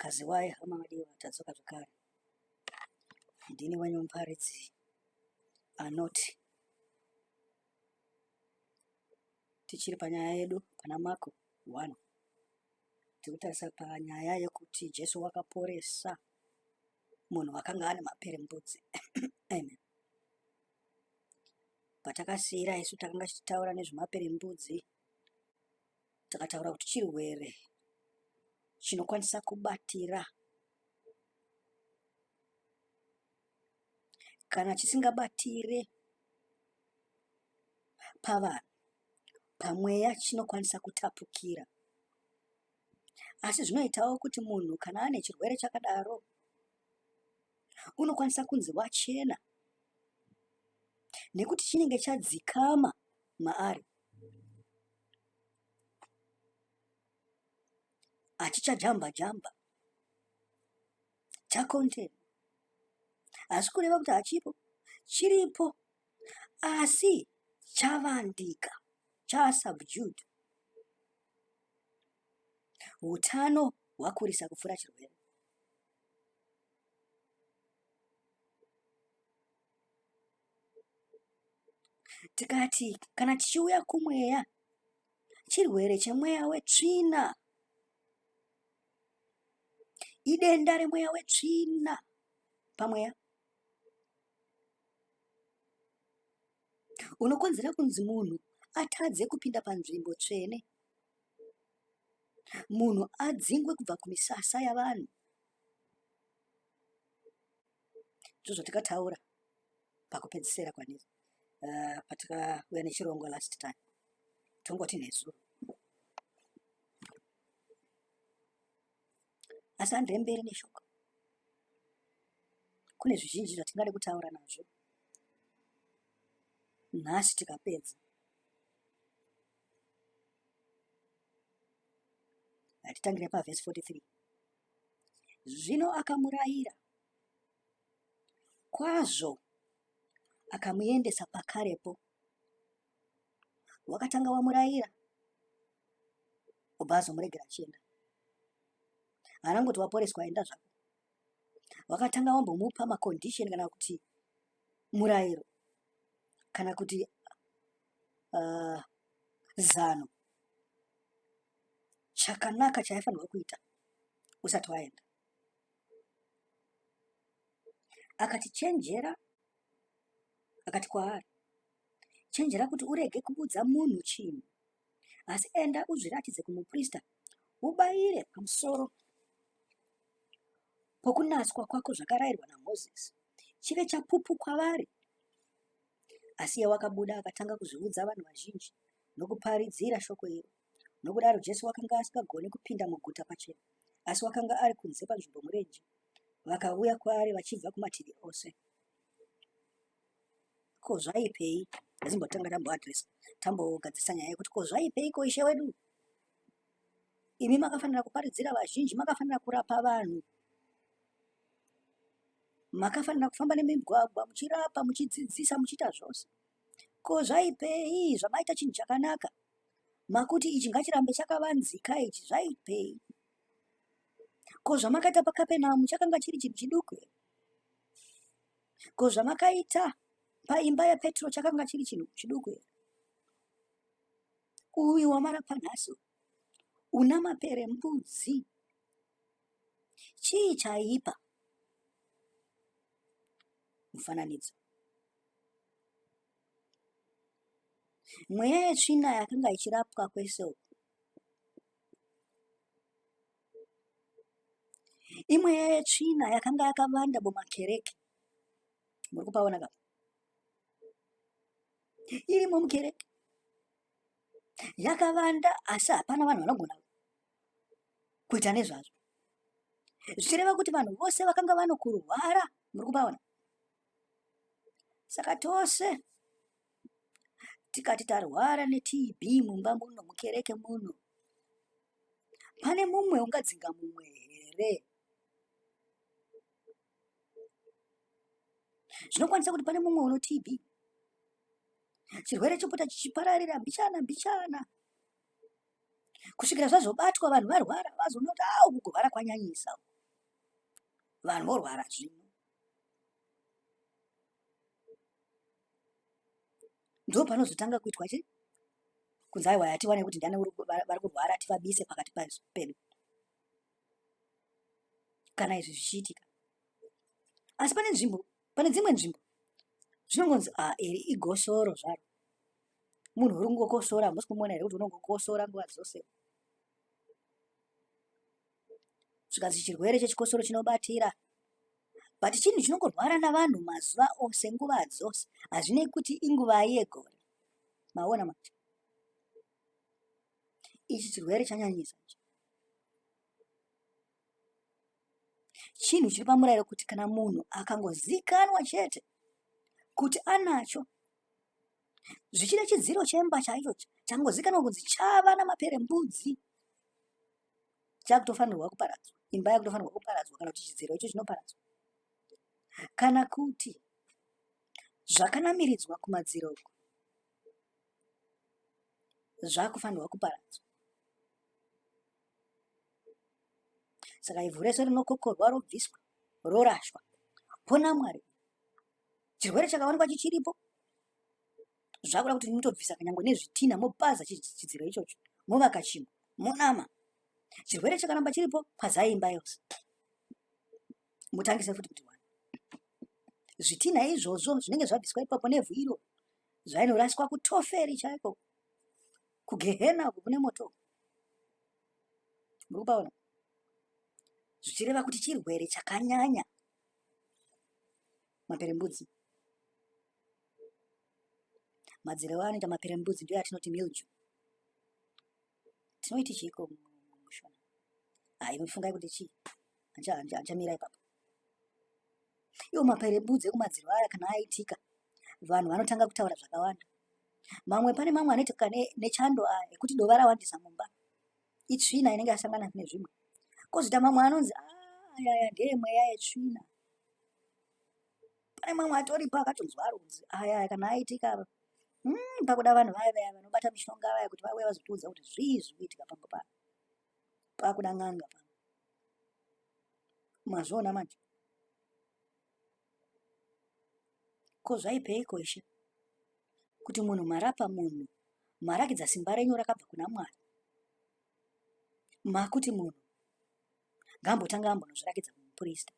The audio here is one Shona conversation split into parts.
Kaziwai hama vadiwa, tadzoka zvakare. Ndini wenyu muparidzi anoti tichiri panyaya yedu pana Marko 1 tiri kutarisa panyaya yekuti Jesu wakaporesa munhu akanga ane maperembudzi. Amen. Patakasiira isu takanga tichitaura nezvemaperembudzi takataura kuti chirwere chinokwanisa kubatira kana chisingabatire pavanhu pamweya chinokwanisa kutapukira asi zvinoitawo kuti munhu kana ane chirwere chakadaro unokwanisa kunzi wachena nekuti chinenge chadzikama maari Hachichajamba jamba chakontena asi kureva kuti hachipo chiripo asi chavandika chasubdued utano hwakurisa kupfuura chirwere. Tikati kana tichiuya kumweya chirwere chemweya wetsvina idenda remweya wetsvina pamweya unokonzera kunzi munhu atadze kupinda panzvimbo tsvene munhu adzingwe kubva kumisasa yavanhu ndizvo zvatakataura pakupedzisira kwani patakauya nechirongwa last time tongoti nezuro asi handire mberi neshoko kune zvizhinji zvatingade kutaura nazvo nhasi tikapedza hatitangire pavhesi 43 zvino akamurayira kwazvo akamuendesa pakarepo. Wakatanga wamurayira obva azomuregera achienda. Haana kungoti waporeswa enda zvako. Wakatanga wambomupa macondition kana kuti murayiro kana kuti zano chakanaka chaaifanirwa kuita usati waenda. Akati chenjera, akati kwaari, chenjera kuti urege kuudza munhu chinhu, asi enda uzviratidze kumuprista, ubayire pamusoro pokunatswa kwako zvakarayirwa naMozisi, chive chapupu kwavari. Asi iye wakabuda akatanga kuzviudza vanhu vazhinji nokuparidzira shoko iro. Nokudaro Jesu wakanga asingagoni kupinda muguta pachena, asi wakanga ari kunze panzvimbo murenje. Vakauya kwaari vachibva kumativi ose. Ko zvaipei? Ngatimbotanga tamboadresa, tambogadzirisa nyaya yekuti ko zvaipeiko Ishe wedu? Imi makafanira kuparidzira vazhinji, makafanira kurapa vanhu, makafanira kufamba nemigwagwa muchirapa, muchidzidzisa, muchiita zvose. Ko zvaipei zvamaita chinhu chakanaka? Makuti ichi ngachirambe chakavanzika ichi zvaipei? Ko zvamakaita paKapenamu chakanga chiri chinhu chiduku here? Ko zvamakaita paimba yaPetro chakanga chiri chinhu chiduku here? Uyu wamarapa nhasi una maperembudzi. Chii chaipa? Mufananidzo. Mweya yetsvina yakanga ichirapwa kwese uku. Imweya yetsvina yakanga yakavanda mumakereke. Muri kupaona ka? Irimo mukereke. Yakavanda asi hapana vanhu vanogona kuita nezvazvo. Zvichireva kuti vanhu vose vakanga vanokurwara. Muri kupaona? Saka tose tikati tarwara neTB mumba muno mukereke muno, pane mumwe ungadzinga mumwe here? Zvinokwanisa kuti pane mumwe uno TB, chirwere chopota chichipararira mbichana mbichana kusvikira zvazobatwa vanhu varwara vazoona kuti a uku kurwara kwanyanyisa uku. Vanhu vorwara zvino. Ndo panozotanga kuitwa chi kunzi aiwa hatiwane kuti ndiani vari kurwara tivabise pakati pedu kana izvi zvichiitika. Asi pane nzvimbo, pane dzimwe nzvimbo zvinongonzi ah, iri igosoro zvaro. Munhu uri kungokosora, hamusi kumuona here kuti unongokosora nguva dzose? Zvikanzi chirwere chechikosoro chinobatira but chinhu chinongorwara navanhu mazuva ose nguva dzose hazvinei kuti inguvai yegore. Maona manje, ichi chirwere chanyanyisa ichi. Chinhu chiri pamurayiro kuti kana munhu akangozikanwa chete kuti anacho, zvichida chidziro chemba chaicho changozikanwa kunzi chava namaperembudzi, chakutofanirwa kuparadzwa, imba yakutofanirwa kuparadzwa kana kuti chidziro icho chinoparadzwa, kana kuti zvakanamiridzwa kumadziro uko zvakufanirwa kuparadzwa. Saka ivhu rese rinokokorwa robviswa rorashwa. Pona Mwari. Chirwere chakawanikwa chichiripo. Zvakuda kuti mutobvisa kunyangwe nezvitina mopaza chidziro ichocho movaka chimwe monama. Chirwere chakaramba chiripo pazai imba yose. Mutangise futi kuti wani. Zvitina izvozvo zvinenge zvabviswa ipapo nevhu iro zvainoraswa kutoferi chaiko kugehena uko kune moto. Muri kupaona? Zvichireva kuti chirwere chakanyanya maperembudzi. Madziro anoita maperembudzi ndiyo atinoti mildew. Tinoiti chiiko mushona? Hayi, mufungai kuti chii? Anchamira ipapo. Iwo maperembudzi ekumadziro aya kana aitika, vanhu vanotanga kutaura zvakawanda. Mamwe pane mamwe anoitika nechando aya ekuti dova rawandisa mumba. Itsvina inenge yasangana nezvimwe. Kozoita mamwe anonzi ah, aya aya ndeemweya yetsvina. Pane mamwe atoripo akatonzwaro kunzi aya aya kana aitika apa pakuda vanhu vaya vaya vanobata mishonga vaya kuti vauye vazotiudza kuti zvii zviri kuitika pamba pano. Pakuda n'anga pano. Mazviona manje? Ko zvaipeiko Ishe kuti munhu marapa munhu marakidza simba renyu rakabva kuna Mwari makuti munhu ngaambotanga ambonozvirakidza kumuprista.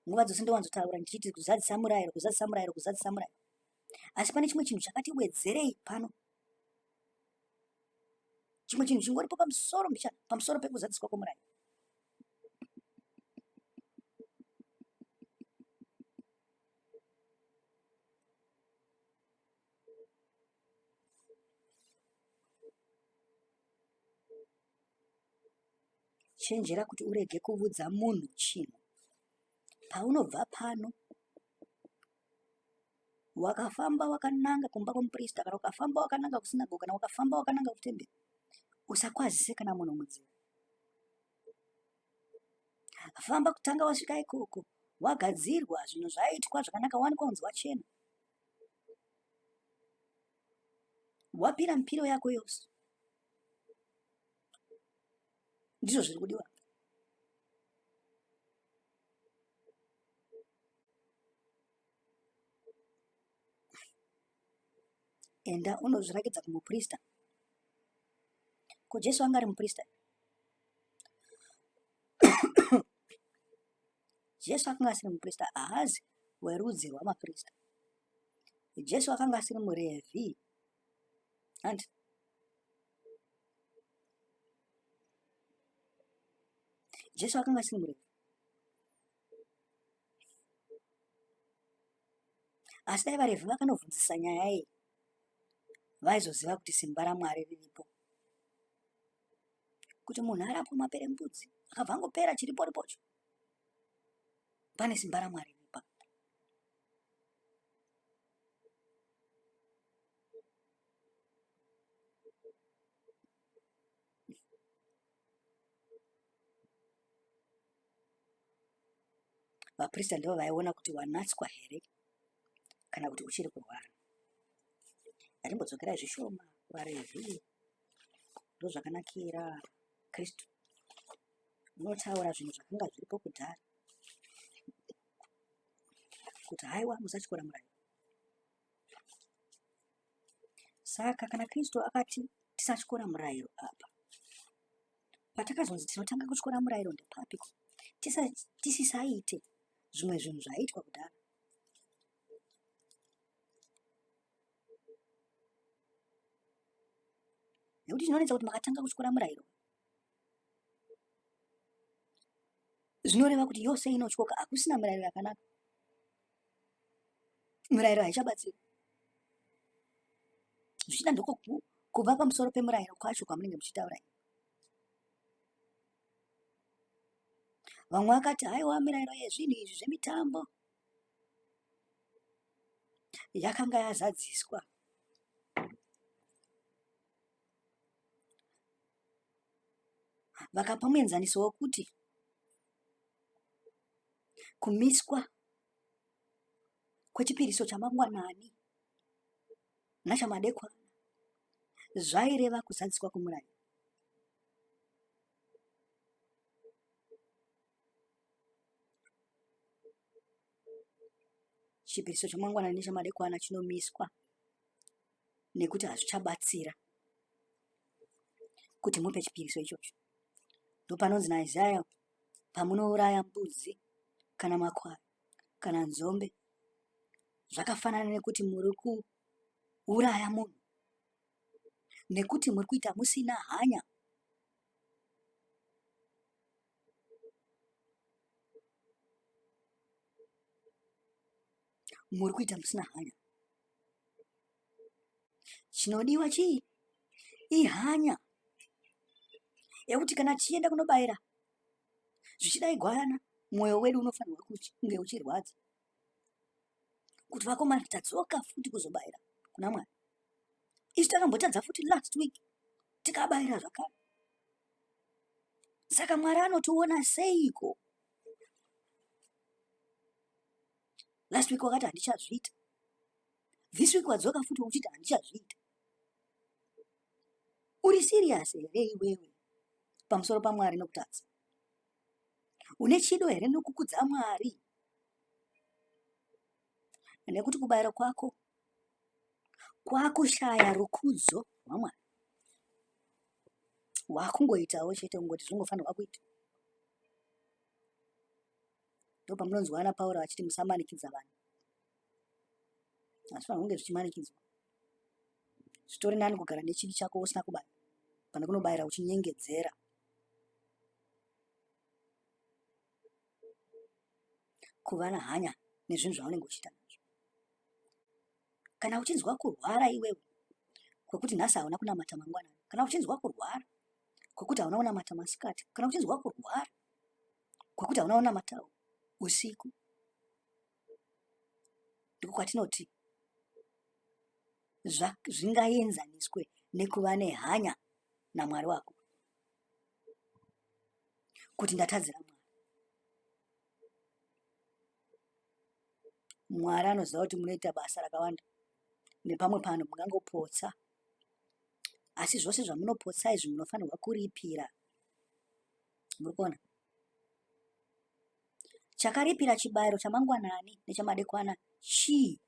Nguva dzose ndowanzotaura ndichiti kuzadzisa murayiro, kuzadzisa murayiro, kuzadzisa murayiro. Asi pane chimwe chinhu chakati wedzerei pano. Chimwe chinhu chingoripo pamusoro mbichana, pamusoro pekuzadziswa kwomurayiro. Chenjera kuti urege kuvudza munhu chinhu. Paunobva pano, wakafamba wakananga kumba kwomuprista kana ukafamba wakananga kusinagoge kana wakafamba wakananga kutemberi, usakwazise kana munhu munzira. Famba kutanga wasvika ikoko, wagadzirwa, zvinhu zvaitwa zvakanaka, wanikwa kunzi wachena, wapira mipiro yako yose. Ndizvo zviri kudiwa. Enda unozvirakidza kumuprista. Ko Jesu anga ari muprista? Jesu akanga asiri muprista, haazi werudzi rwamaprista. Jesu akanga asiri muRevhi. Handi? Jesu akanga asiri muRevhi. Asi dai vaRevhi vakanobvunzisa nyaya iyi, vaizoziva kuti simba raMwari riripo. Kuti munhu arapwe maperembudzi akabva angopera chiriporipocho, pane simba raMwari riripo. Vaprista ndivo vaiona kuti wanatswa here kana kuti uchiri kurwara. Ngatimbodzokerai zvishoma kuvaRevhi. Ndozvakanakira Kristu. Munotaura zvinhu zvakanga zviripo kudhara kuti haiwa musatyora murayiro. Saka kana Kristu akati tisatyora murayiro apa, patakazonzi tinotanga kutyora murayiro ndepapiko? Tisisaite zvimwe zvinhu zvaiitwa kudhara. Nekuti chinonetsa kuti makatanga kutyora murayiro zvinoreva kuti yose inotyoka, hakusina murayiro yakanaka. Murayiro haichabatsiri. Zvichida ndiko kuva pamusoro pemurayiro kwacho kwamunenge muchitaura. Vamwe vakati haiwa mirayiro yezvinhu izvi zvemitambo yakanga yazadziswa. Vakapa muenzaniso wokuti kumiswa kwechipiriso chamangwanani nachamadekwana zvaireva kuzadziswa kwomurayiro. Chipiriso chamangwanani nechamadekwana chinomiswa nekuti hazvichabatsira kuti mupe chipiriso ichocho. Ndopanonzi naIsaya pamunouraya mbudzi kana makwai kana nzombe zvakafanana nekuti muri kuuraya munhu nekuti muri kuita musina hanya. Muri kuita musina hanya. Chinodiwa chii? Ihanya yekuti kana tichienda kunobayira zvichida igwayana, mwoyo wedu unofanirwa kunge uchirwadza kuti vakomana tadzoka futi kuzobayira kuna Mwari. Isu takambotadza futi last week tikabayira zvakare. Saka Mwari anotiona seiko? Last week wakati handichazviita, this week wadzoka futi uchiti handichazviita. Uri serious here iwewe pamusoro paMwari nokutadza? Une chido here nokukudza Mwari? Nekuti kubayira kwako kwakushaya rukudzo rwaMwari. Wakungoitawo chete kungoti zvingofanirwa kuita. Ndopamunonzwa ana Pauro achiti musamanikidza vanhu. Hazvifanirwi kunge zvichimanikidzwa. Zvitori nani kugara nechivi chako usina kubaya pane kunobayira uchinyengedzera. Kuva nehanya nezvinhu zvaunenge uchiita nazvo. Kana uchinzwa kurwara iwewe kwekuti nhasi hauna kunamata mangwanani, kana uchinzwa kurwara kwekuti hauna kunamata masikati, kana uchinzwa kurwara kwekuti hauna kunamata usiku, ndiko kwatinoti zvingaenzaniswe nekuva nehanya naMwari wako kuti ndatadzira Mwari. Mwari anoziva kuti munoita basa rakawanda nepamwe panhu mungangopotsa, asi zvose zvamunopotsa izvi munofanirwa kuripira. Muri kuona? Chakaripira chibayiro chamangwanani nechamadekwana chii?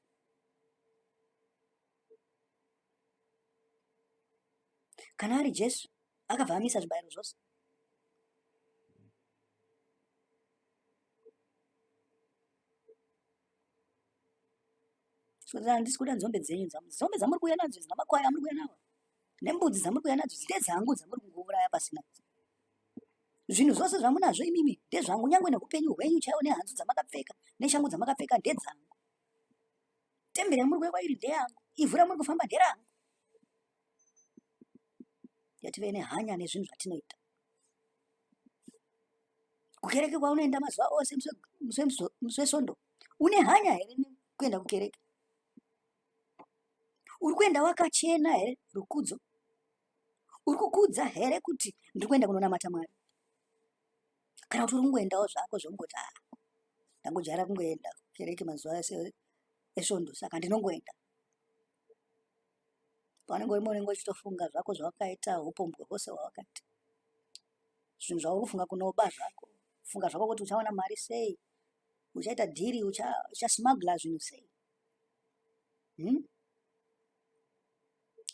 Kana ari Jesu akabva amisa zvibayiro zvose. Handisi kuda nzombe dzenyu nzombe dzamuri kuuya nadzo idzi namakwai amuri kuuya nawo nembudzi dzamuri kuuya nadzo idzi ndedzangu dzamuri kungouraya pasina. Zvinhu zvose zvamunazvo imimi ndezvangu nyangwe neupenyu hwenyu chaiwo nehanzu dzamakapfeka neshangu dzamakapfeka ndedzangu. Temberi yamuri kuuya kwairi ndeyangu, ivhu ramuri kufamba nderangu. Ngative nehanya nezvinhu zvatinoita. Kukereke kwaunoenda mazuva ose musi weSvondo une hanya here nekuenda kukereke? Uri kuenda wakachena here rukudzo? Uri kukudza here kuti ndiri kuenda kunonamata Mwari? Kana kuti uri kungoendawo zvako zvekungoti ah, ndangojaira kungoenda kukereke mazuva ese eSvondo saka ndinongoenda. Paunenge urimo unenge uchitofunga zvako zvawakaita, upombwe hwose hwawakaita. Zvinhu zvauri kufunga kunoba zvako, funga zvako kuti uchawana mari sei, uchaita dhiri, uchasmuggler zvinhu sei. Hmm?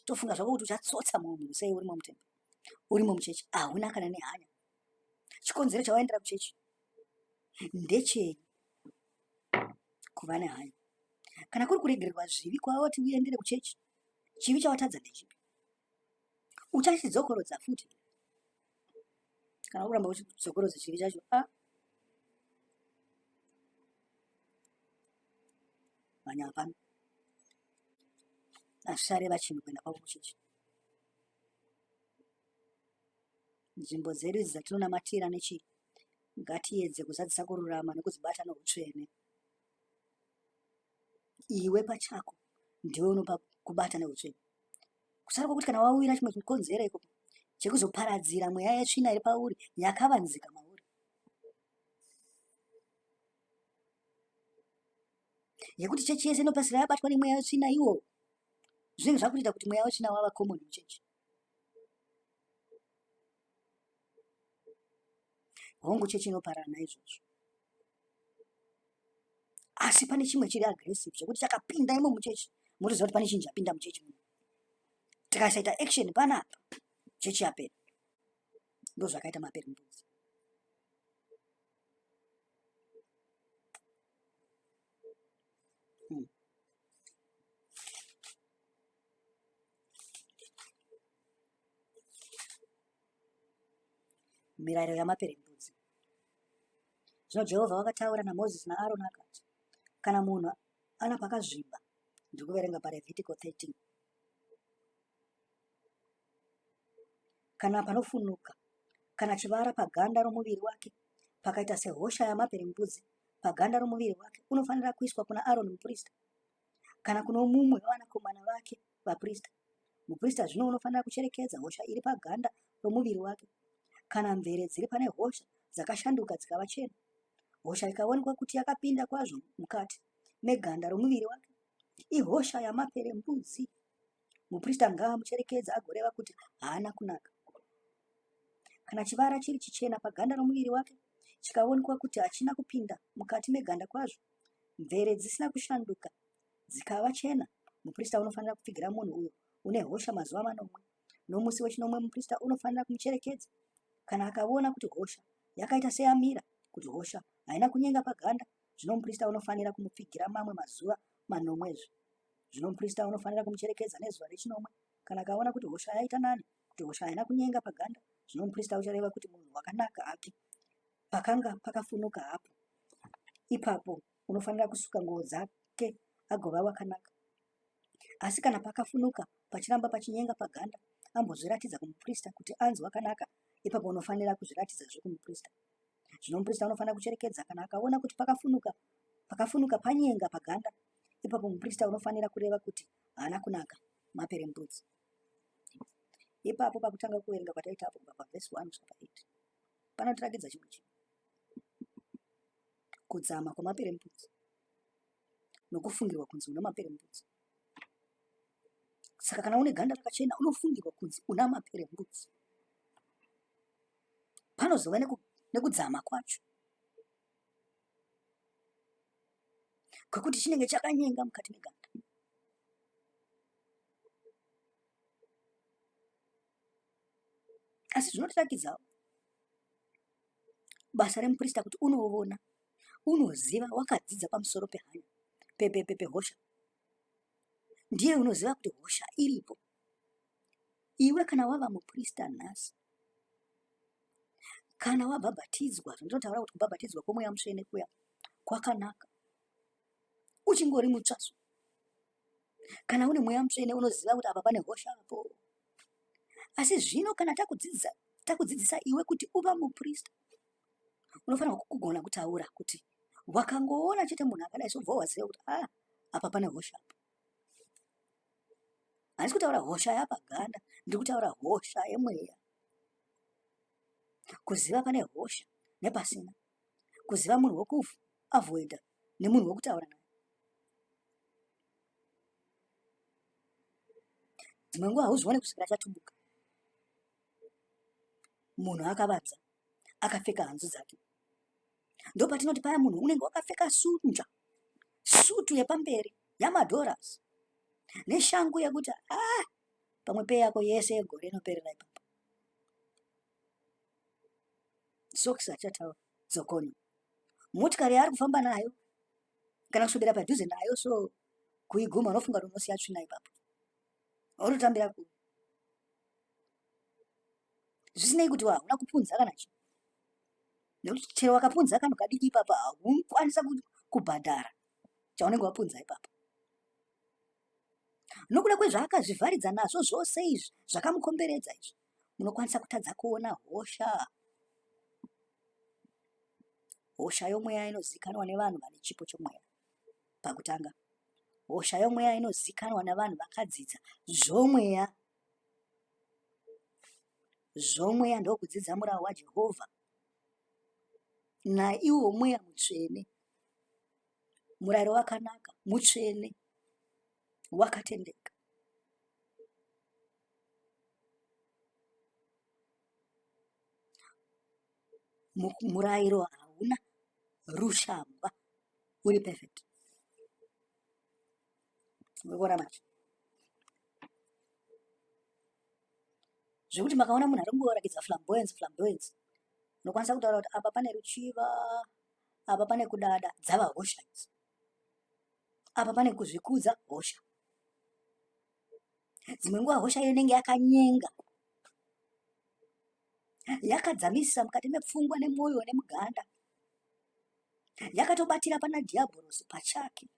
Tofunga zvako kuti uchatsotsa mumwe munhu sei urimo mutembe, urimo muchechi, hauna kana nehanya. Chikonzero chawaendera kuchechi ndechei? Kuva nehanya. Kana kuri kuregererwa zvivi kwawati uendere kuchechi, chivi chawatadza ndechipi? Uchachidzokorodza futi kana uramba uchidzokorodza chivi chacho a ah. Manya hapana azvisareva chinhu kuenda kwavo kuchechi. Nzvimbo dzedu idzi dzatinonamatira nechii, ngatiedze kuzadzisa kururama nekudzibata noutsvene. Iwe pachako ndiwe unopa kubata neutsvene. Kusara kwokuti kana wawira chimwe chikonzero ikoko chekuzoparadzira mweya yetsvina iri pauri yakavanzika mauri. Yekuti chechi yese inopasira yabatwa nemweya wetsvina iwowo. Zvinenge zvakutoita kuti mweya wetsvina wava common muchechi. Hongu chechi inoparara naizvozvo. Asi pane chimwe chiri aggressive chekuti chakapinda imo muchechi motoziva kuti pane chinhu chapinda muchechi muno. Tikasaita action panapa chechi yapera. Ndozvakaita maperembudzi. Mirayiro yamaperembudzi. Zvino Jehovha wakataura naMozisi naAroni akati, kana munhu ana pakazvimba, ndiri kuverenga paRevhitiko 13, kana panofunuka, kana chivara paganda romuviri wake pakaita sehosha yamaperembudzi paganda romuviri wake, unofanira kuiswa kuna Aroni muprista kana kuno mumwe wevanakomana vake vaprista. Muprista zvino unofanira kucherekedza hosha iri paganda romuviri wake, kana mvere dziri pane hosha dzakashanduka dzikava chena, hosha ikaonekwa kuti yakapinda kwazvo mukati meganda romuviri wake, ihosha yamaperembudzi. Muprista ngaamucherekedze agoreva kuti haana kunaka. Kana chivara chiri chichena paganda romuviri wake, chikaonekwa kuti hachina kupinda mukati meganda kwazvo, mvere dzisina kushanduka dzikava chena, muprista unofanira kupfigira munhu uyo une hosha mazuva manomwe. Nomusi wechinomwe muprista unofanira kumucherekedza. Kana akaona kuti hosha yakaita seyamira, kuti hosha haina kunyenga paganda, zvino muprista unofanira kumupfigira mamwe mazuva manomwezve. Zvino muprista unofanira kumucherekedza nezuva rechinomwe. Kana akaona kuti hosha yaita nani, kuti hosha haina kunyenga paganda, zvino muprista uchareva kuti munhu wakanaka hake, pakanga pakafunuka hapo. Ipapo unofanira kusuka nguo dzake agova wakanaka. Asi kana pakafunuka pachiramba pachinyenga paganda, ambozviratidza kumuprista kuti anzi wakanaka, ipapo unofanira kuzviratidzazve kumuprista. Zvino muprista unofanira kucherekedza kana akaona kuti pakafunuka, pakafunuka panyenga paganda, ipapo muprista unofanira kureva kuti haana kunaka, maperembudzi. Ipapo pakutanga kuverenga kwataita apo kubva pavhesi 1 kusvika pa8 panotirakidza chimwe chinhu. Kudzama kwamaperembudzi nokufungirwa kunzi una maperembudzi. Saka kana une ganda rakachena unofungirwa kunzi una maperembudzi. Panozova nekudzama kwacho kwekuti chinenge chakanyenga mukati meganda. Asi zvinotirakidzawo basa remuprista kuti unovona, unoziva, wakadzidza pamusoro pehanya pehosha. Ndiye unoziva kuti hosha iripo. Iwe kana wava muprista nhasi, kana wabhabhatidzwa, zvandinotaura kuti kubhabhatidzwa kwomweya mutsvene kuya kwakanaka, uchingori mutsvasu. Kana une mweya mutsvene unoziva kuti apa pane hosha apo. Asi zvino kana takudzidzisa, takudzidzisa iwe kuti uva muprista, unofanirwa kugona kutaura kuti wakangoona chete munhu akadai sobva waziva kuti ah, apa pane hosha apa. Handisi kutaura hosha yapaganda, ndiri kutaura hosha yemweya. Kuziva pane hosha nepasina, kuziva munhu wekufu avoida nemunhu wekutaura naye. Dzimwe nguva hauzvione kusvikira chatubuka. Munhu akavanza. Akapfeka hanzu dzake. Ndopatinoti paya munhu unenge wakapfeka sunja, sutu yepamberi yamadhoras neshangu yekuti ah, pamwe pay yako yese yegore inoperera ipapo. Socks achataura dzokonyo. Motikari yaari kufamba nayo kana kuswedera padhuze nayo so kuiguma unofunga kuti unosiya tsvina ipapo. Unotambira kure. Zvisinei kuti hauna kupunza kana chii. Nekuti chero wakapunza kanhu kadiki ipapa haukwanisa kubhadhara chaunenge wapunza ipapa. Nokuda kwezvaakazvivharidza nazvo zvose izvi zvakamukomberedza izvi, munokwanisa kutadza kuona hosha. Hosha yomweya inozikanwa nevanhu vane chipo chomweya. Pakutanga, hosha yomweya inozikanwa navanhu vakadzidza zvomweya. Zvomweya ndokudzidza murau waJehovha naiwo mweya mutsvene. Murayiro wakanaka, mutsvene, wakatendeka. Murayiro hauna rushambwa, uri perfect. Muri kuona manje? Zvekuti makaona munhu ari kungoratidza flamboyance flamboyance, unokwanisa kutaura kuti apa pane ruchiva, apa pane kudada, dzava hosha idzi. Apa pane kuzvikudza, hosha. Dzimwe nguva hosha iyo inenge yakanyenga, yakadzamisa mukati mepfungwa nemwoyo nemuganda, yakatobatira pana dhiabhorosi pachake.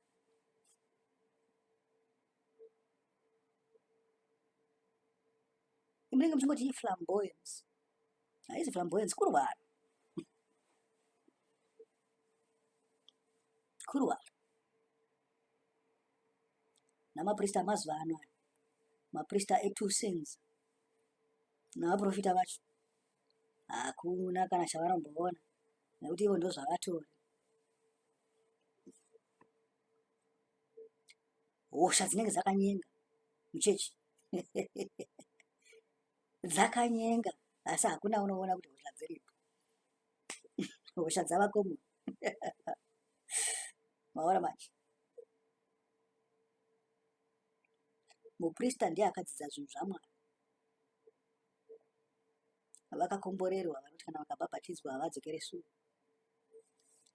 Munenge muchingoti iflamboyance, haizi flamboyance, kurwara, kurwara. Namaprista amazuva ano aya, maprista etwo cents navaprofita vacho hakuna kana chavanomboona nekuti ivo ndozvavatori. Hosha dzinenge dzakanyenga muchechi dzakanyenga, asi hakuna unoona kuti hosha dziripo. Hosha dzava common. Maona manje, muprista ndiye akadzidza zvinhu zvaMwari. Vakakomborerwa vanoti kana vakabhabhatidzwa havadzokere sure.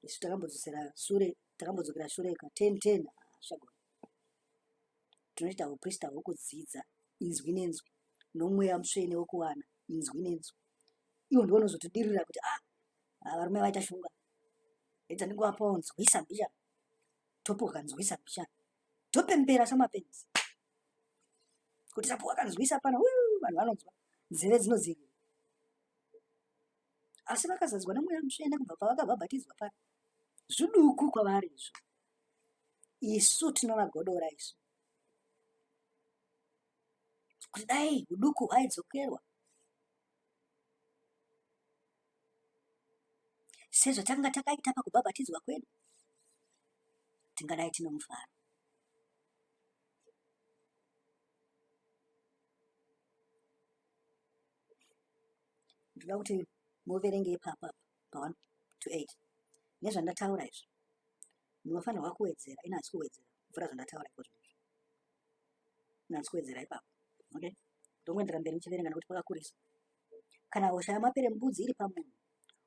Isu takambodzosera sure, takambodzokera shure ka 10 10 hazvichagona. Tinoita uprista hwokudzidza inzwi nenzwi nomweya mutsvene wokuwana inzwi nenzwi. Iwo ndiwo unozotidirira kuti ah, varume vaita shunga, edza ndingovapawo nzwisa mbichana, topuwa kanzwisa mbichana, topembera samapenzi kuti tapuwa kanzwisa pano. Vanhu vanonzwa, nzeve dzinodzirira. Asi vakazadzwa nomweya mutsvene kubva pavakabhabhatidzwa pano, zviduku kwavari izvo. Isu tinovagodora isu kuti dai uduku hwaidzokerwa sezvatakanga takaita pakubhabhatidzwa kwedu, tingadai tine mufaro. Ndinoda kuti muverenge ipapa pa 1 to 8 nezvandataura izvi. Munofanirwa kuwedzera, ini handisi kuwedzera kupfuura zvandataura iko zvinezvi. Ini handisi kuwedzera ipapo. Okay? Ndongoendera mberi ndichiverenga nekuti pakakurisa. Kana hosha yamaperembudzi iri pamunhu,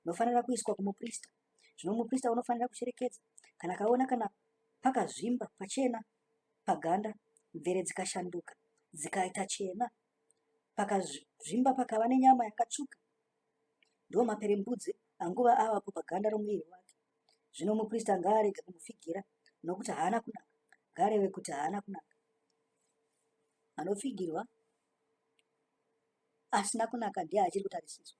unofanira kuiswa kumuprista. Zvino muprista unofanira kucherekedza kana akaona kana pakazvimba pachena paganda, mvere dzikashanduka dzikaita chena, pakazvimba pakava nenyama yakatsvuka, ndiwo maperembudzi anguva avapo paganda romuviri wake. Zvino muprista ngaarege kumupfigira, nokuti haana kunaka, ngaareve kuti haana kunaka. Anopfigirwa asina kunaka ndiye achiri kutarisiswa,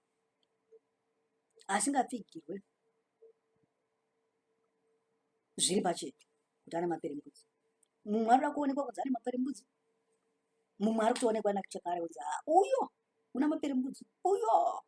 asingapfigirwe zviri pachena kuti ane maperembudzi. Mumwe anoda kuonekwa kunzi ane maperembudzi, mumwe ari kutoonekwa nachakare kunzi ha uyo una maperembudzi uyo.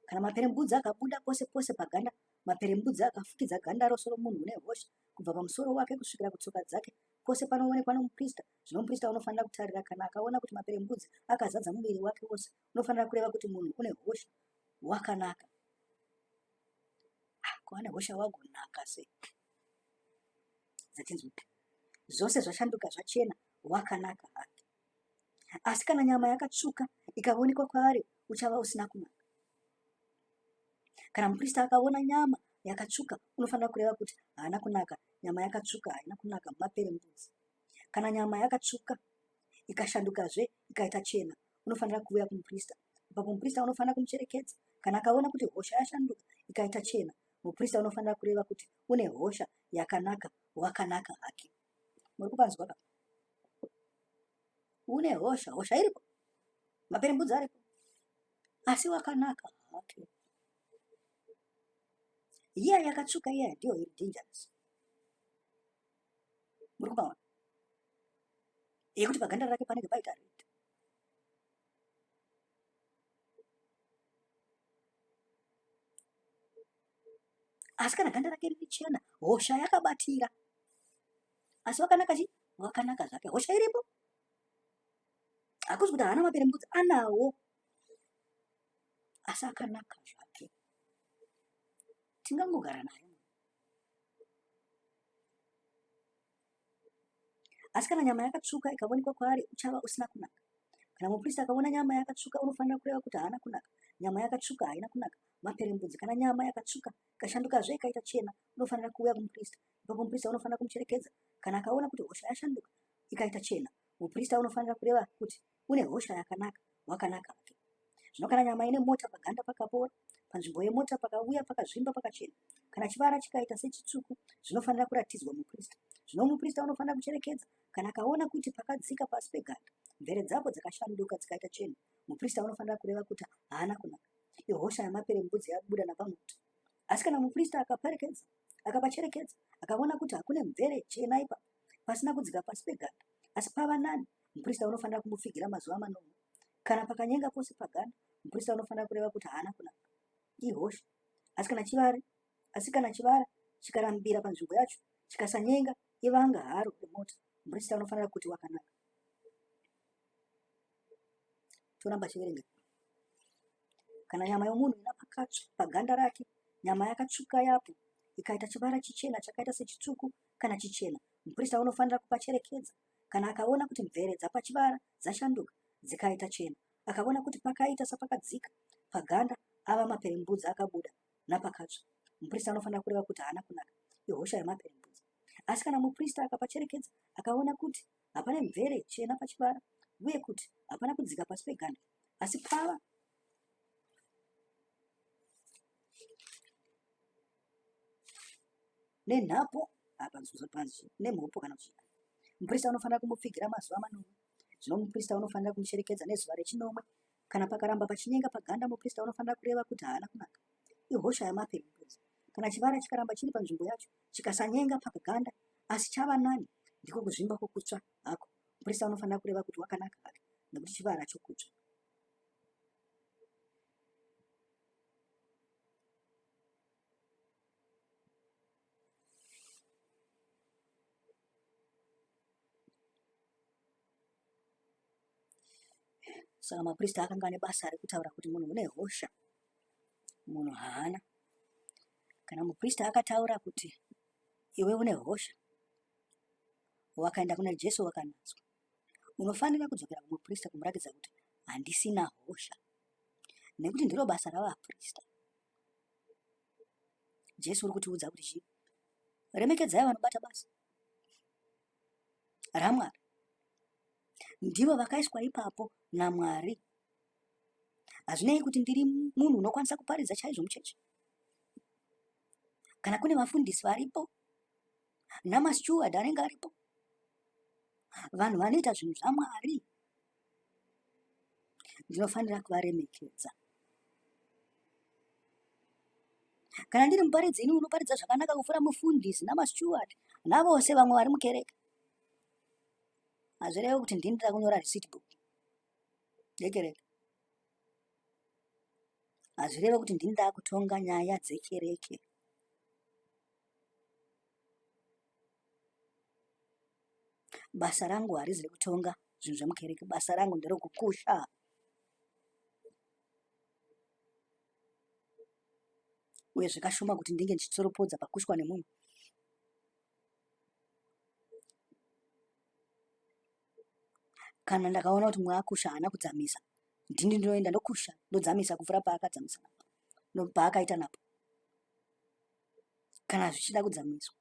Kana maperembudzi akabuda pose pose paganda, maperembudzi akafukidza ganda rose romunhu une hosha, kubva pamusoro wake kusvikira kutsoka dzake. Pose panoonekwa nomuprista, zvino muprista unofanira kutarira kana akaona kuti maperembudzi akazadza muviri wake wose, unofanira kureva kuti munhu une hosha wakanaka. Ah, kuva nehosha wagonaka sei? Dzatinzwi. Zvose zvashanduka zvachena, wakanaka hake. Asi kana nyama yakatsvuka ikaonekwa kwaari, uchava usina kunaka. Kana muprista akaona nyama yakatsvuka, unofanira kureva kuti haana kunaka, nyama yakatsvuka haina kunaka, maperembudzi. Kana nyama yakatsvuka ikashandukazve ikaita chena, unofanira kuuya kumuprista. Ipapo muprista unofanira kumucherekedza. Kana akaona kuti hosha yashanduka ikaita chena, muprista unofanira kureva kuti une hosha yakanaka, wakanaka hake. Muri kupanzwa ka? Une hosha, hosha iripo, maperembudzi aripo, asi wakanaka hake. Iya yakatsvuka iya ndiyo iri dangerous. Muri kupaona? Yekuti paganda rake panenge paita red. Asi kana ganda rake riri chena, hosha yakabatira. Asi wakanaka chi? Wakanaka zvake. Hosha iripo. Hakuzi kuti haana maperembudzi, anawo. Asi akanaka zvake. Tingangogara naye. Asi kana nyama yakatsvuka ikaonekwa kwaari, uchava usina kunaka. Kana mupristi akaona nyama yakatsvuka, unofanira kureva kuti haana kunaka. Nyama yakatsvuka haina kunaka, maperembudzi. Kana nyama yakatsvuka ikashandukazve ikaita chena, unofanira kuuya kumupristi. Ipapo mupristi unofanira kumucherekedza. Kana akaona kuti hosha yashanduka ikaita chena, muprista unofanira kureva kuti une hosha yakanaka, wakanaka hake. Zvino kana nyama ine mota paganda pakapora, panzvimbo yemota pakauya pakazvimba pakachena, kana chivara chikaita sechitsvuku, zvinofanira kuratidzwa muprista. Zvino muprista unofanira kucherekedza, kana akaona kuti pakadzika pasi peganda, mvere dzapo dzakashanduka dzikaita chena, muprista unofanira kureva kuti haana kunaka. Ihosha yamaperembudzi yabuda napamuti. Asi kana muprista akaperekedza, akapacherekedza, akaona kuti hakune mvere chena ipapo, pasina kudzika pasi peganda, asi pava nani, muprista unofanira kumupfigira mazuva manomwe. Kana pakanyenga pose paganda, muprista unofanira kureva kuti haana kunaka. Ihosha. Asi kana chivare, asi kana chivara chikarambira panzvimbo yacho, chikasanyenga, ivanga haro remota, muprista unofanira kuti wakanaka. Toramba chiverenga. Kana nyama yomunhu ina pakatsva paganda rake, nyama yakatsvuka yapo ikaita chivara chichena chakaita sechitsvuku kana chichena, muprista unofanira kupacherekedza. Kana akaona kuti mvere dzapachivara dzashanduka dzikaita chena, akaona kuti pakaita sapakadzika paganda ava maperembudzi akabuda napakatsva, muprista unofanira kureva kuti haana kunaka, ihosha yamaperembudzi. Asi kana muprista akapacherekedza akaona kuti hapana mvere chena pachivara uye kuti hapana kudzika pasi peganda, asi pava nenhapo apa panzi nemhopo kana kuti muprista unofanira kumupfigira mazuva manomwe. Zvino muprista unofanira kumucherekedza nezuva rechinomwe. Kana pakaramba pachinyenga paganda, muprista unofanira kureva kuti haana kunaka, ihosha yamaperembudzi. Kana chivara chikaramba chiri panzvimbo yacho, chikasanyenga paganda, asi chava nani, ndiko kuzvimba kwokutsva hako. Muprista unofanira kureva kuti wakanaka hake, nekuti chivara chokutsva. Saka maprista akanga ane basa rekutaura kuti munhu une hosha, munhu haana. Kana muprista akataura kuti iwe une hosha, wakaenda kuna Jesu wakanatswa, unofanira kudzokera kumuprista kumuratidza kuti handisina hosha, nekuti ndiro basa ravaprista. Jesu uri kutiudza kuti chii? Remekedzai vanobata basa raMwari. Ndivo vakaiswa ipapo naMwari. Hazvinei kuti ndiri munhu unokwanisa kuparidza chaizvo muchechi, kana kune vafundisi varipo namasteward anenge aripo, vanhu vanoita zvinhu zvaMwari ndinofanira kuvaremekedza. Kana ndiri muparidzi ini unoparidza zvakanaka kupfuura mufundisi namasteward navose vamwe vari mukereke, hazvirevi kuti ndini ndiri kunyora receipt book yekereke. Hazvirevi kuti ndini ndakutonga nyaya dzekereke. Basa rangu harizi rekutonga zvinhu zvemukereke, basa rangu nderekukusha. Uye zvakashoma kuti ndinge ndichitsoropodza pakushwa nemumwe. Kana ndakaona kuti mumwe akusha haana kudzamisa, ndini ndinoenda ndokusha ndodzamisa kupfuura paakadzamisa napo, paakaita napo. Kana zvichida kudzamiswa.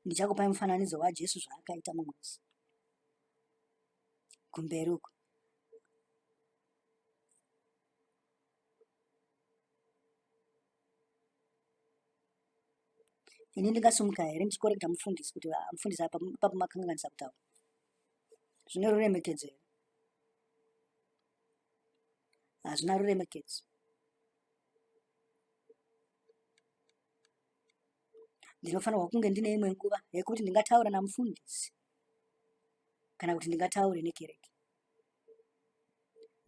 Ndichakupai mufananidzo waJesu zvaakaita mumwe musi kumberi uko. Ini ndingasumuka here ndichikorekta mufundisi kuti ah, mufundisi apa ipapo makanganisa kutaura zvine ruremekedzo here? Hazvina ruremekedzo. Ndinofanirwa kunge ndine imwe nguva yekuti ndingataura namufundisi kana kuti ndingataure nekereke.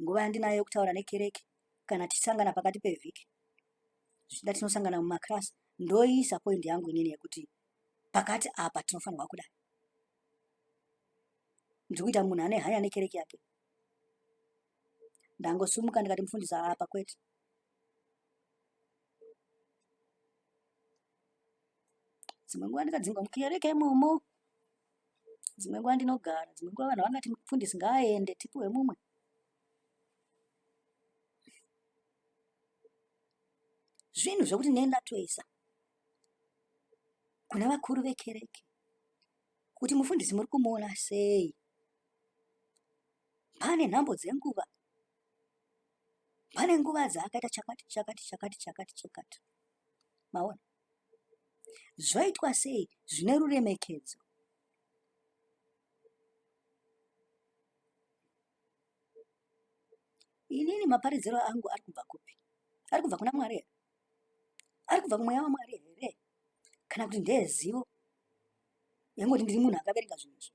Nguva yandinayo yekutaura nekereke kana tichisangana pakati pevhiki, zvichida tinosangana mumakirasi, ndoisa poindi yangu inini yekuti pakati apa tinofanirwa kudai. Ndiri kuita munhu ane hanya nekereke yake. Ndangosumuka ndikati mufundisi apa kwete. Dzimwe nguva ndikadzingwa mukereke imomo, dzimwe nguva ndinogara, dzimwe nguva vanhu vangati mufundisi ngaaende tipiwe mumwe. Zvinhu zvekuti ndinenge ndatoisa kuna vakuru vekereke kuti mufundisi muri kumuona sei? Pane nhambo dzenguva pane nguva dzaakaita chakati chakati chakati chakati chakati maona zvaitwa sei zvine ruremekedzo inini maparidziro angu ari kubva kupi ari kubva kuna mwari here ari kubva kumweya wamwari here kana kuti ndeezivo yangoti ndiri munhu akaverenga zvinhu izvi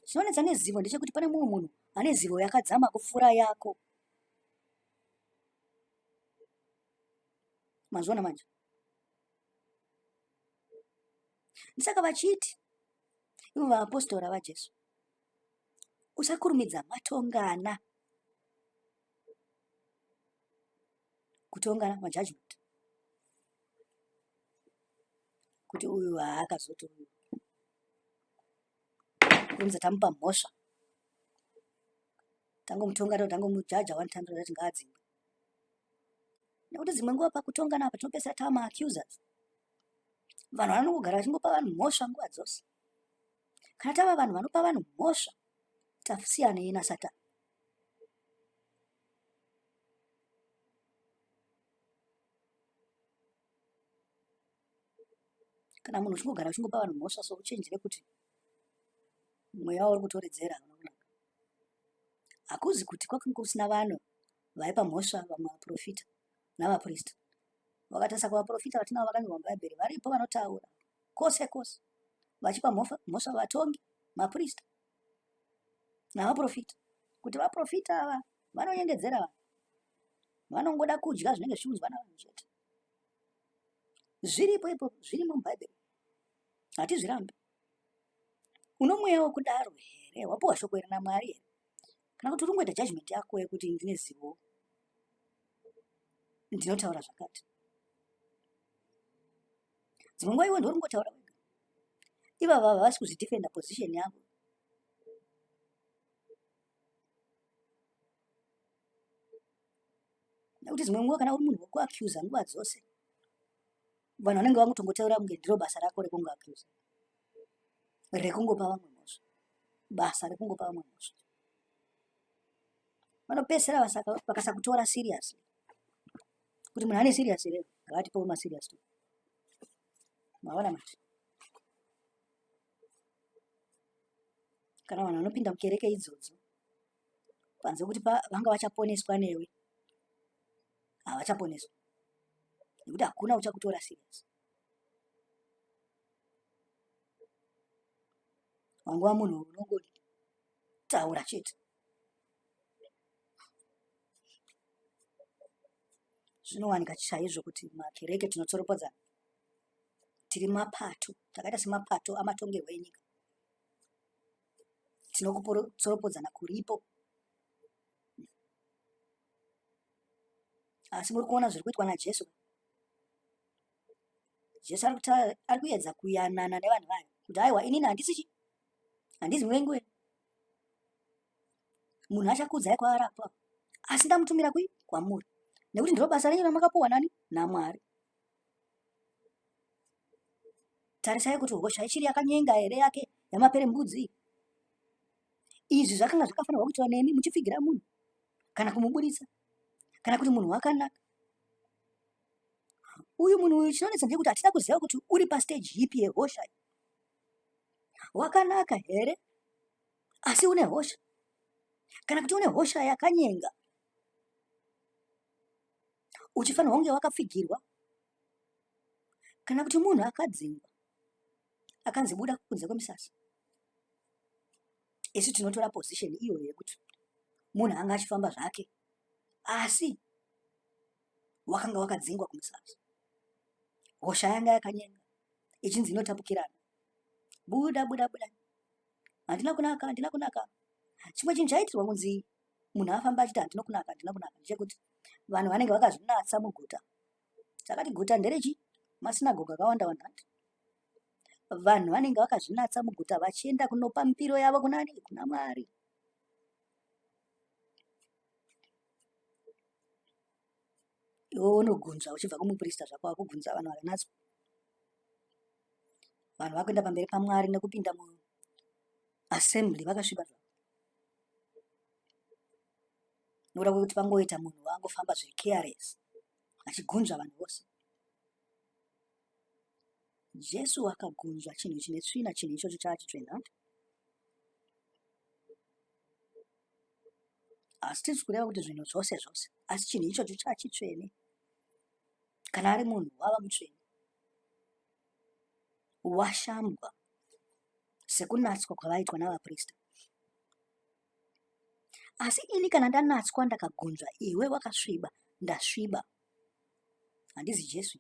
Chinonetsa nezivo ndechekuti pane mumwe munhu ane zivo yakadzama kupfuura yako. Mazviona manje? Ndisaka vachiti ivo vaapostora vaJesu, usakurumidza matongana kutongana majudgment kuti uyu haakazoti uyu kurumidza tamupa mhosva tangomutonga to tangomujaja one time toti ngaadzingwe nekuti dzimwe nguva pakutongana apa tinopedzisira tava maaccusers vanhu vanongogara vachingopa vanhu mhosva nguva dzose kana tava vanhu vanopa vanhu mhosva tasiyanei nasatani Kana munhu uchingogara uchingopa vanhu mhosva so uchenjere kuti mweya wauri kutoredzera hauna kunaka. Hakuzi kuti kwakanga kusina vanhu vaipa mhosva vamwe vaprofita navaprista. Vakatarisa kuvaprofita vatinavo vakanyorwa muBhaibheri varipo vanotaura kwose kwose vachipa mhosva vatongi, maprista navaprofita kuti vaprofita ava vanonyengedzera vanhu, vanongoda kudya zvinenge zvichiunzwa navanhu chete. Zviripo ipo zvirimo muBhaibheri, hatizvirambi. Unomweya wekudaro here? Wapiwa shoko iri naMwari here? Kana kuti uri kungoita judgment yako yekuti ndine zivo, ndinotaura zvakati. Dzimwe nguva iwe ndiwe uri kungotaura wega. Ivava havasi kuzvidefenda position yavo. Nekuti dzimwe nguva kana uri munhu wekuaccusa nguva dzose, vanhu vanenge vangotongotaura kunge ndiro basa rako rekungoaccusa, rekungopa vamwe mhosva, basa rekungopa vamwe mhosva. Vanopedzisira vakasakutora seriously. Kuti munhu ane serious here, ngavatipewo maserious to. Maona manje? Kana vanhu vanopinda mukereke idzodzo panze kuti vanga vachaponeswa newe havachaponeswa nekuti hakuna uchakutora serious wanguva munhu unongotaura chete zvinowanika chaizvo kuti makereke tinotsoropodzana. Tiri mapato, takaita semapato amatongerwo enyika. Tinokutsoropodzana kuripo. Asi muri kuona zviri kuitwa naJesu. Jesu ari kuedza kuyanana nevanhu vaya kuti aiwa inini handisi chi handizi muvengi wenyu. Munhu achakuudzai kwaarapwa asi ndamutumira kui kwamuri nekuti ndiro basa renyu ramakapuwa nani naMwari. Tarisai kuti hosha ichiri yakanyenga here yake yamaperembudzi. Izvi zvakanga zvakafanirwa kuitwa nemi muchipfigira munhu kana kumuburitsa kana kuti munhu wakanaka. Uyu munhu uyu chinonetsa ndechekuti hatina kuziva kuti uri pastage ipi yehosha. Wakanaka here asi une hosha kana kuti une hosha yakanyenga uchifanirwa kunge wakapfigirwa kana kuti munhu akadzingwa akanzi buda kunze kwemisasa isu tinotora position iyoyo yekuti munhu anga achifamba zvake asi wakanga wakadzingwa kumusasa hosha yanga yakanyenga ichinzi inotapukirana buda buda buda handina kunaka handina kunaka chimwe chinhu chaitirwa kunzi munhu afamba achiti handina kunaka handina kunaka ndechekuti vanhu vanenge vakazvinatsa muguta takati guta nderechi masinagoga akawanda wanda hanti vanhu vanenge vakazvinatsa muguta vachienda kunopa mipiro yavo kunani kuna mwari iwe unogunzva uchibva kumuprista zvako wakugunzva vanhu vakanatswa vanhu vakuenda pamberi pamwari nekupinda muassembly vakasviba zvavo nokuda kwekuti pangoita munhu wangofamba zviri careless achigunzva vanhu vose jesu akagunzva chinhu chine tsvina chinhu ichocho chaachitsvena asi tisi kureva kuti zvinhu zvose zvose asi chinhu ichocho chachitsvene kana ari munhu wava mutsvene washambwa sekunatswa kwavaitwa navaprista asi ini kana ndanatswa ndakagunzva iwe wakasviba ndasviba handizi jesu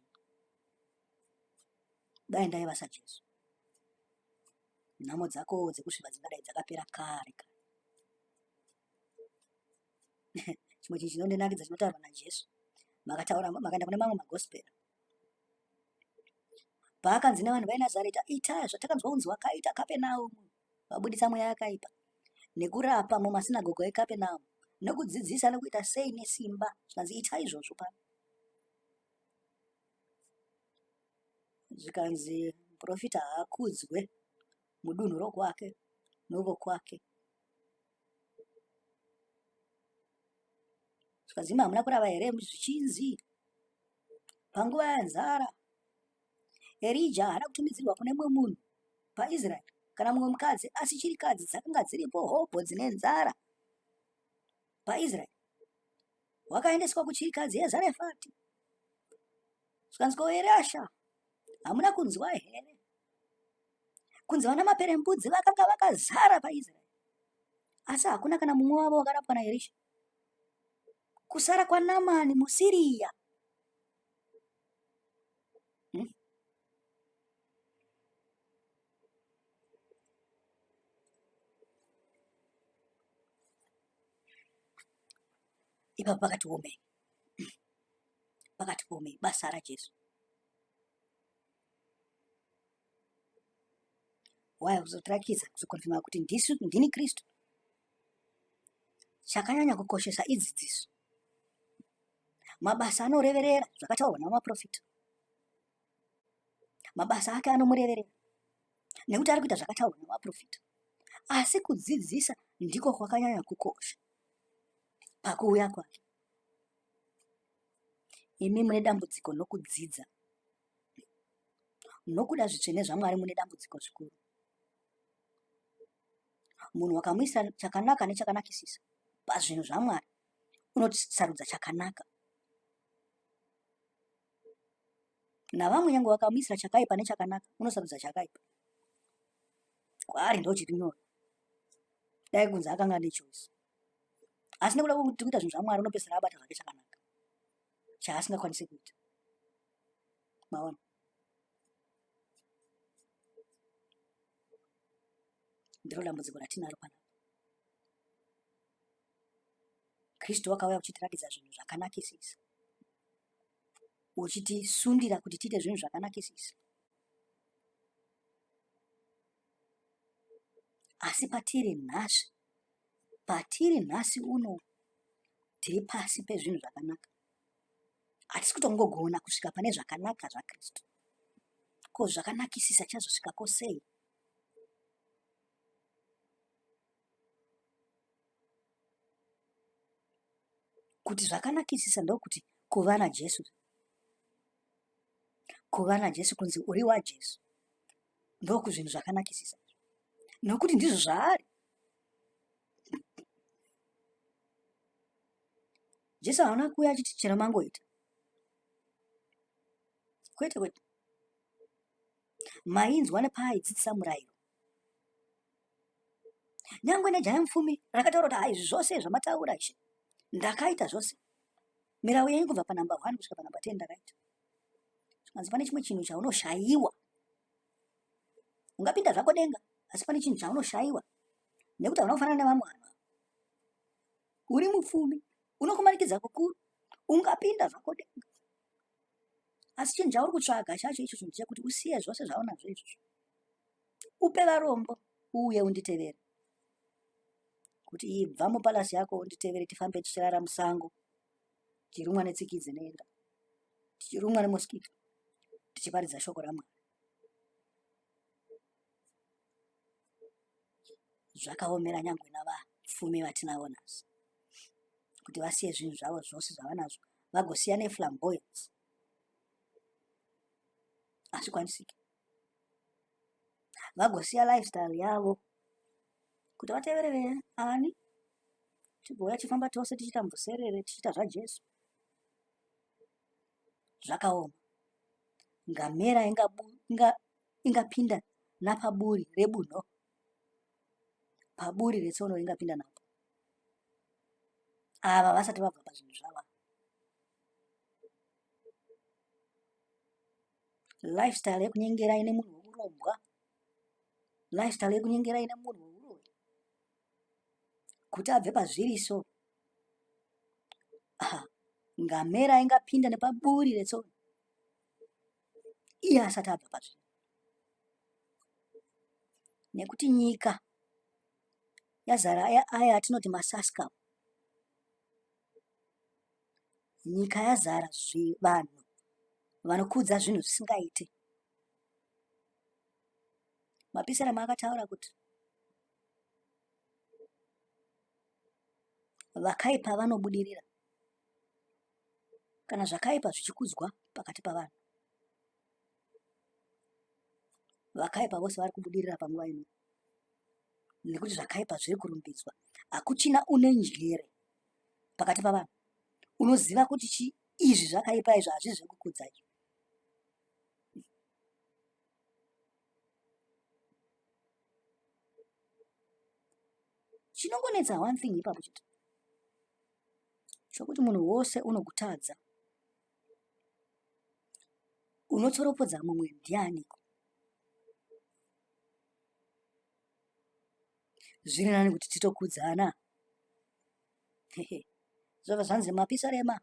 dai ndaiva sajesu nhamo dzako dzekusviba dzingadai dzakapera kare kare chimwe chinhu chinondinakidza chinotaurwa najesu makataura makaenda kune mamwe magospel paakanzi nevanhu vainazareta ita zvatakanzwa kunzi wakaita kapenaumu vabuditsa mweya yakaipa nekurapa mumasinagogo ekapenaumu nekudzidzisa nekuita sei nesimba zvikanzi ita izvozvo pano zvikanzi muprofita haakudzwe mudunhu rokwake novokwake zvikanzi imi hamuna kurava here zvichinzi panguva yenzara Erija haana kutumidzirwa kune mumwe munhu paIsraeri kana mumwe mukadzi, asi chirikadzi dzakanga dziripo hobho dzine nzara paIsraeri. Wakaendeswa kuchirikadzi yeZarefati. Zvikanzi ko Erisha, hamuna kunzwa here kunzi vana maperembudzi vakanga vakazara paIsraeri, asi hakuna kana mumwe wavo wakarapwa naErisha, kusara kwaNamani muSiriya. Ipapo pakati omei, pakati omei basa raJesu. Waya kuzotirakidza kuzokonfirma kuti ndisu ndini Kristu. Chakanyanya kukoshesa idzidziso. Mabasa anoreverera zvakataurwa namaprofita. Mabasa ake anomureverera nekuti ari kuita zvakataurwa namaprofita. Asi kudzidzisa ndiko kwakanyanya kukosha pakuuya kwake. Imi mune dambudziko nokudzidza, nokuda zvitsvene zvaMwari mune dambudziko zvikuru. Munhu wakamuisa chakanaka nechakanakisisa pazvinhu zvaMwari unosarudza chakanaka. Navamwe nyange wakamuisira chakaipa nechakanaka unosarudza chakaipa. Kwaari ndochiri nyore. Dai kunzi akanga ane choice. Asi nekuda kwekuti kuita zvinhu zvaMwari unopedzisira abata zvake chakanaka chaasingakwanisi kuita. Maona? Ndiro dambudziko ratinaro panapa. Kristu wakauya uchitiratidza zvinhu zvakanakisisa, uchitisundira kuti tiite zvinhu zvakanakisisa. Asi patiri nhasi, patiri nhasi uno tiri pasi pezvinhu zvakanaka. Hatisi kutongogona kusvika pane zvakanaka zvaKristu. Ko zvakanakisisa chazosvikako sei? Kuti zvakanakisisa ndokuti kuva naJesu. Kuva naJesu kunzi uri waJesu ndokuzvinhu zvakanakisisa nokuti ndizvo zvaari. Jesu haana kuuya achiti chero mangoita. Kwete kwete. Mainzwa nepaaidzidzisa murayiro. Nyangwe nejaya mupfumi rakataura kuti hai zvose zvamataura ishe ndakaita zvose. Mirau yenyu kubva panumber 1 kusvika panumber 10 ndakaita. Zvikanzi pane chimwe chinhu chaunoshayiwa. Ungapinda zvako denga asi pane chinhu chaunoshayiwa nekuti hauna kufanana nevamwe vanhu. Uri mupfumi unokumanikidza kukuru ungapinda zvako denga asi chinhu chauri kutsvaga chacho icho chinhu chekuti usiye zvose zvaunazvo izvozvo upe varombo uuye unditevere kuti ibva mupalasi yako unditevere tifambe tichirara musango tichirumwa netsikidzi nenda tichirumwa nemoskito tichiparidza shoko ramwari zvakaomera nyangwe navapfumi vatinavo nhasi kuti vasiye zvinhu zvavo zvose zvavanazvo vagosiya neflamboyance hazvikwanisiki vagosiya lifestyle yavo kuti vateverere ani tigouya tichifamba tose tichiita mvuserere tichiita zvajesu zvakaoma ngamera ingapinda inga napaburi rebunho paburi retsono ringapinda napo ava vasati vabva pazvinhu zvava lifestyle yekunyengera ine munhu weurombwa lifestyle yekunyengera ine munhu weuroyi kuti abve pazviri so ngamera ingapinda nepaburi retsono iye asati abva pazviri nekuti nyika yazara aya atinoti masaskam Nyika yazara vanhu vanokudza zvinhu zvisingaite. Mapisarema akataura kuti vakaipa vanobudirira kana zvakaipa zvichikudzwa pakati pavanhu. Vakaipa vose vari kubudirira panguva ino nekuti zvakaipa zviri kurumbidzwa. Hakuchina une njere pakati pavanhu unoziva kuti chi izvi zvakaipa izvi hazvisi zvekukudza izvi. Chinongonetsa one thing ipapo chete chokuti munhu wose unokutadza unotsoropodza mumwe ndianiko? Zviri nani kuti titokudzana. Zvobva zvanzi mapisarema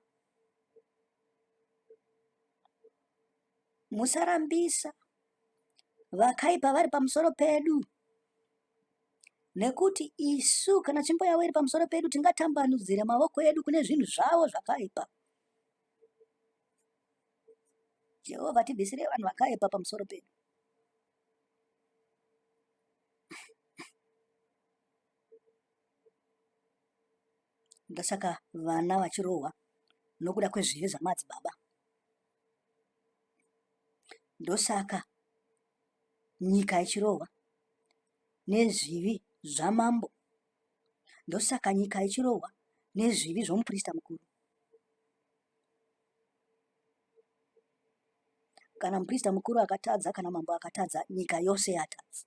musarambisa vakaipa vari pamusoro pedu nekuti isu kana tsvimbo yavo iri pamusoro pedu tingatambanudzira mavoko edu kune zvinhu zvavo zvakaipa. Jehovha tibvisire vanhu vakaipa pamusoro pedu. Ndosaka vana vachirohwa nokuda kwezvivi zvamadzibaba. Ndosaka nyika ichirohwa nezvivi zvamambo. Ndosaka nyika ichirohwa nezvivi zvomuprista mukuru. Kana muprista mukuru akatadza kana mambo akatadza, nyika yose yatadza.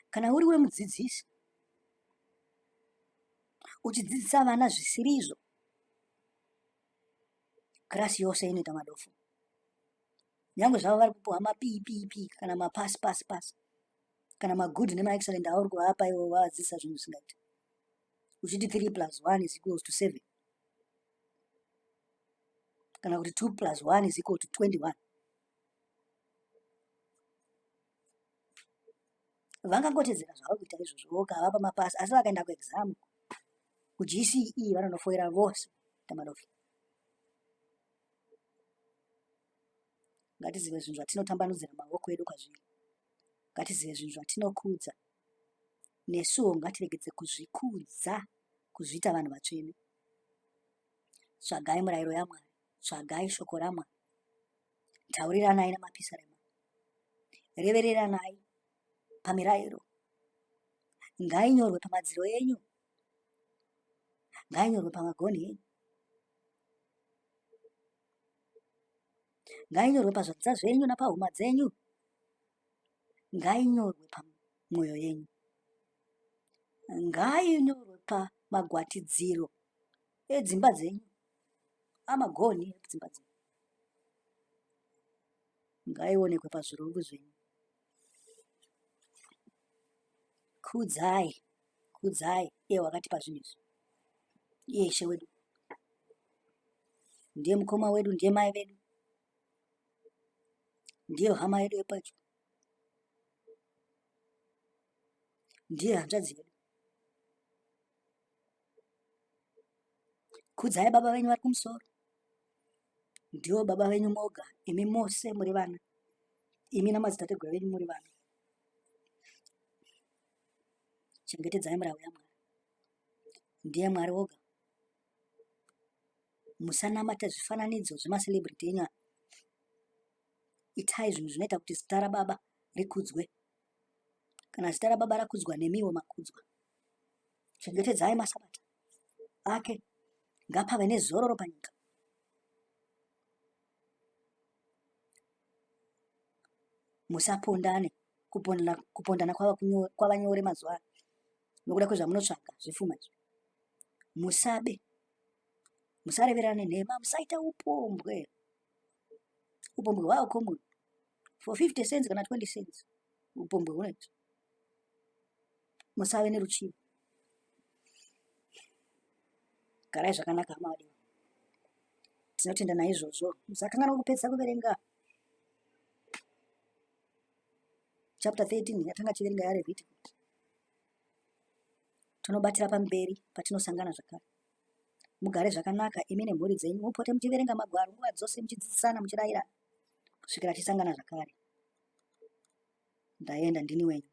Kana uri wemudzidzisi uchidzidzisa vana zvisiri izvo, Kirasi yose inoita madofo. Nyangwe zvavo vari kupiwa maPPP kana mapasi pasi pasi kana magood nemaexcellent auri kuvapa ivo vavadzidzisa zvinhu zvisingaiti. Uchiti 3 plus 1 is equals to 7 kana kuti 2 plus 1 is equal to 21. Vangangotedzera zvavari kuita izvozvo vokavapa mapasi asi vakaenda kuexam kuGCE vanonofoira vose tamadofi. Ngatizive zvinhu zvatinotambanudzira maoko edu kwazviri. Ngatizive zvinhu zvatinokudza. Nesuwo ngatiregedze kuzvikudza kuzviita vanhu vatsvene. Tsvagai murayiro yaMwari. Tsvagai shoko raMwari. Tauriranai namapisarema. Revereranai pamirairo. Ngainyorwe pamadziro enyu. Ngainyorwe pamagonhi enyu. Ngainyorwe pazvanza zvenyu napahuma dzenyu. Ngainyorwe pamwoyo yenyu. Ngainyorwe pamagwatidziro edzimba dzenyu, amagonhi edzimba dzenyu. Ngaionekwe pazvirongo zvenyu. Kudzai, kudzai iye wakatipa zvinhu izvi. Iye Ishe wedu. Ndiye mukoma wedu, ndiye mai vedu. Ndiye hama yedu yepedyo. Ndiye hanzvadzi yedu. Kudzai baba venyu vari kumusoro. Ndivo baba venyu moga, imi mose muri vana. Imi namadzitateguru venyu muri vana. Chengetedzai murau yaMwari. Ndiye Mwari woga. Musanamata zvifananidzo zvemacelebrity enyu aya. Itai zvinhu zvinoita kuti zita rababa rikudzwe. Kana zita rababa rakudzwa nemiwo makudzwa. Chengetedzai masabata ake. Ngapave nezororo panyika. Musapondane. Kupondana, kupondana kwava, kwava nyore mazuva ano nokuda kwezvamunotsvaga zvepfuma izvi. Musabe, musareverane nhema, musaita upombwe. Upombwe hwava common for 50 cents kana 20 cents, upombwe hunoitwa. Musave neruchiva. Garai zvakanaka hama vadiwa. Tinotenda naizvozvo. Musakanganwa kupedzisa kuverenga chapter 13 yatanga tichiverenga yaLeviticus. Tonobatira pamberi patinosangana zvakare. Mugare zvakanaka imi nemhuri dzenyu, mupote muchiverenga magwaro nguva dzose, muchidzidzisana, muchirayirana kusvikira tisangana zvakare. Ndaenda, ndini wenyu.